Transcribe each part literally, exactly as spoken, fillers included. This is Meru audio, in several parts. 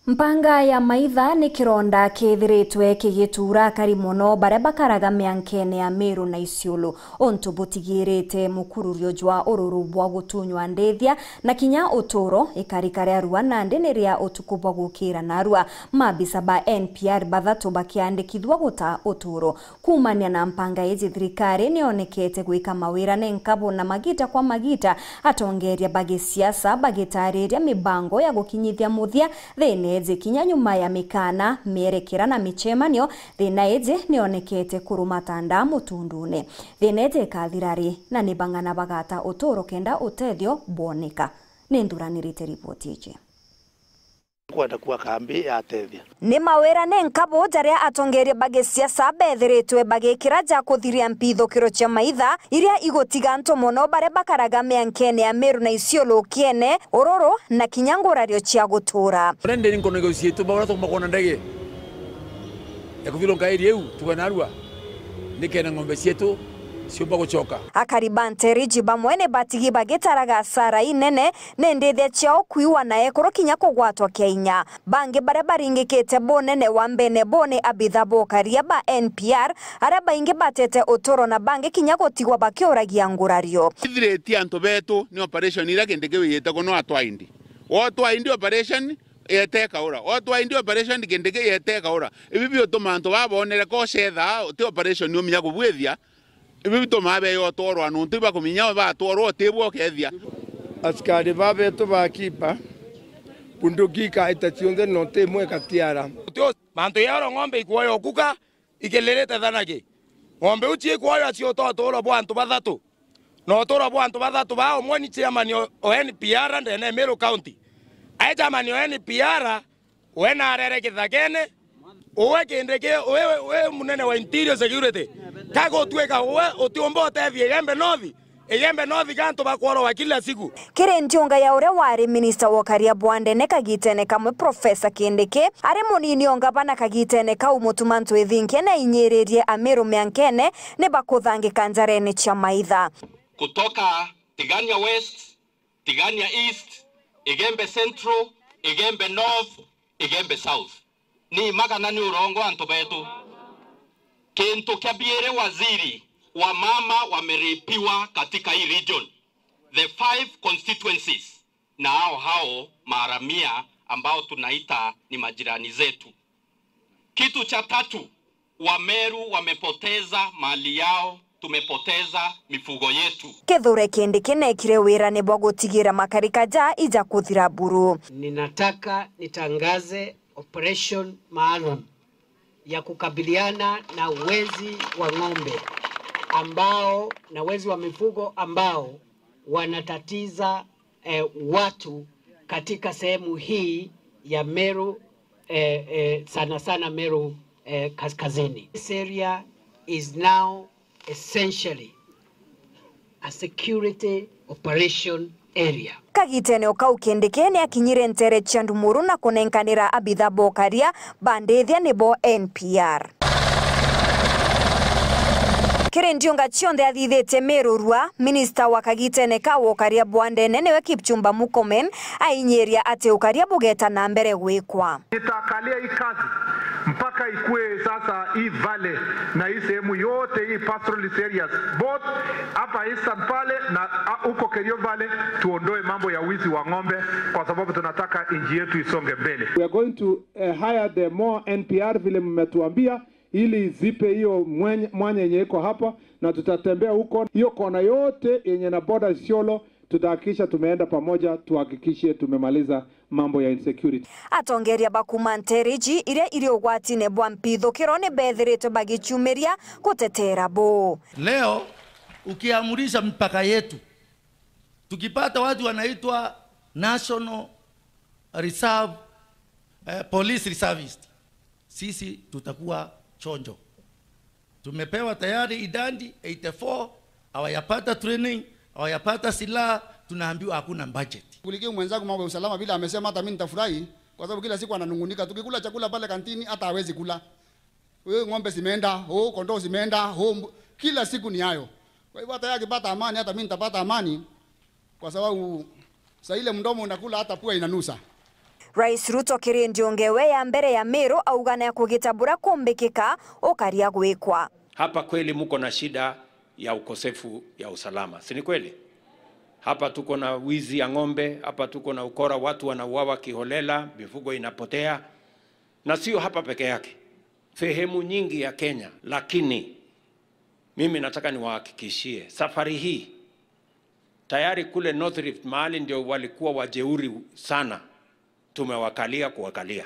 Mpanga ya maitha ni kironda kithiritwe kigituura akari mono baria bakaraga miankene ya Meru na Isiolo. Untu butigirite mukururio jwa ururu bwa gutunywa ndithia na kinya uturo, ikarika ria rua nandi ni ria utuku bwa gukira narua. Maabisa ba N P R bathatu bakiandikithua guta uturo. Kuumania na mpanga iji, thirikari niyonekete gwika mawira nenkabu na magita kwa magita, atongeria ba gisiasa bagitariria mibango ya gukinyithia muthia thina iji. Kinya nyuma ya mikana, mierekera na micemanio, thina iji niyonekete kurumata ndaa mutundune. Thina iji ikathira ri, na ni bang'ana bagata uturo kenda utethio bwoneka? Ni nthuranirite riboti iji. Kwenda kuwa kambi ya tethia. Ni mawira nenkabu jaria atongeria ba gisiasa bethiritwe bagikira ja kuthiria mpithukiro cia maitha iria igutiga antu mono baria bakaraga miankene ya Meru na Isiolo ukiene, ururu na kinya ngurario cia gutura. Uria ndi nkonegecia itu baura tumakona ndege ya kuthirunka area iu tuwe narua, nikenda ng'ombe cietu ciumba gucoka. Akari ba Nteriji bamwe ni batigi bagitaraga asara inene ni ndithia ciao kwiwa na ekuru kinya kugwatwa kia inya. Bangi baria baringikite bunene wa mbene buu ni abitha bokaria ba N P R, aria baingi batete uturo na bangi kinya gutigwa bakiuragia ngurario. Ithiritie antu betu ni operation iria Kindiki wiyite kuno atwaindi. Otwaindi operation yete ikaura. Otwaindi operation Kindiki yete ikaura. Ibi biutuma antu babonere ko cetha uti operation umenya kubwithia. Ibi bituma beyo utwarwa nuntu ibakuminya batwarwa utibwa ukethia. Askari ba betu ba kipa, bunduki ikaita cionthe, no ti imwe ikatiara. Utio mantu yoro ng'ombe ikuoya ukuka, ikilirite thanaki. Ng'ombe uci ikuoya ciuta uturo bwa antu bathatu. Na uturo bwa antu bathatu ba umwe ni chairman o, o N P R ndene Meru County. Ai chairman o N P R, we narere kithakene, uwe Kindiki, uwe, uwe munene wa interior security. Kagutwika uwe utiumba utethia Igembe North, Igembe North gantu bakworwa kila siku. Kiri ntiunga ya uria wari minista wa ukaria bwa ndene kagitene kamwe, Professor Kindiki, ari munini o ngavana kagitene kau, Mutuma Ntwithinkia na inyiririe Ameru miankene ni bakuthangika njarene cia maitha. Kutoka Tigania West, Tigania East, Igembe Central, Igembe North, Igembe South. Ni magana ni urongo antu betu. Kintu kia biiri, waziri, wamama wameripiwa katika hii region. The five constituencies na hao hao maharamia ambao tunaita ni majirani zetu. Kitu cha tatu, Wameru wamepoteza mali yao, tumepoteza mifugo yetu. Kithure Kindiki nekire wirane bwa gutigira makarika ja ija kuthira buru. Ninataka nitangaze operation maalum ya kukabiliana na wezi wa ng'ombe ambao, na wezi wa mifugo ambao wanatatiza, eh, watu katika sehemu hii ya Meru, eh, eh, sana sana Meru, eh, Kaskazini. This area is now essentially a security operation area. Kagitene o kau Kindiki ni akinyire ntere cia Ndumuru na kunenkanira abitha bokaria ba ndithia nibo N P R. Kiri ndiunga cionthe athithitie Meru rua, minista wa kagitene ka wokaria bwa ndene niwe Kipchumba Murkomen ainyiria ati ukaria bugeta na mbere gwikwa. Nitakalia hii kazi mpaka ikue sasa hii valley na hii sehemu yote hii pastoralist areas, both hapa Eastern pale na, ah, huko Kerio Valley, tuondoe mambo ya wizi wa ng'ombe kwa sababu tunataka nchi yetu isonge mbele. We are going to, eh, hire the more N P R vile mmetuambia, ili zipe hiyo mwenye, mwanya yenye iko hapa, na tutatembea huko. Hiyo kona yote yenye na border Isiolo, tutahakikisha tumeenda pamoja, tuhakikishe tumemaliza mambo ya insecurity. Atongeria ba kuma ntere iji iria iri ugwatine bwa mpithukiro ni bethiritwe bagicumiria gutetera bo. Leo ukiamurisha mipaka yetu, tukipata watu wanaitwa National Reserve, eh, Police Reservist, sisi tutakuwa chonjo. Tumepewa tayari idadi eighty-four, hawajapata training, hawajapata silaha, tunaambiwa hakuna budget. Kulikia mwenzangu mambo ya usalama vile amesema, hata mimi nitafurahi kwa sababu kila siku ananungunika. Tukikula chakula pale kantini, hata hawezi kula. Wewe, ng'ombe zimeenda, oh, kondoo zimeenda, oh, mbu-, kila siku ni hayo. Kwa hivyo hata yeye akipata amani, hata mimi nitapata amani, kwa sababu saa ile mdomo unakula, hata pua inanusa. Rais Ruto kiri ndiunge we ya mbere ya Meru auga ni akugitabura kumbikika ukaria gwikwa. Hapa kweli muko na shida ya ukosefu ya usalama, si ni kweli? Hapa tuko na wizi ya ng'ombe, hapa tuko na ukora, watu wanauawa kiholela, mifugo inapotea, na sio hapa peke yake, sehemu nyingi ya Kenya. Lakini mimi nataka niwahakikishie, safari hii tayari kule North Rift, mahali ndio walikuwa wajeuri sana, tumewakalia kuwakalia.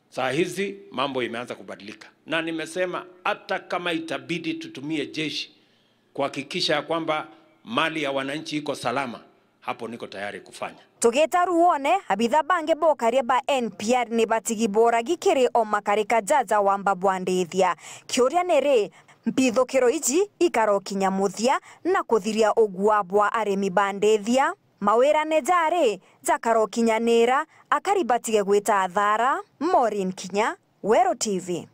Saa hizi mambo imeanza kubadilika, na nimesema hata kama itabidi tutumie jeshi kuhakikisha ya kwamba mali ya wananchi iko salama, hapo niko tayari kufanya. Tugita ruone, abitha bangi bokaria ba N P R ni batigi boragi kiri o makarika jaja wamba bwandithia. Kiuria ni ri, mpithukiro iji ikarokinya muthia na kuthiria ugua bwa arimi bandithia? Mawirane jari jakarokinyanira, akari batige gwita athara. Maureen Kinya, Weru T V.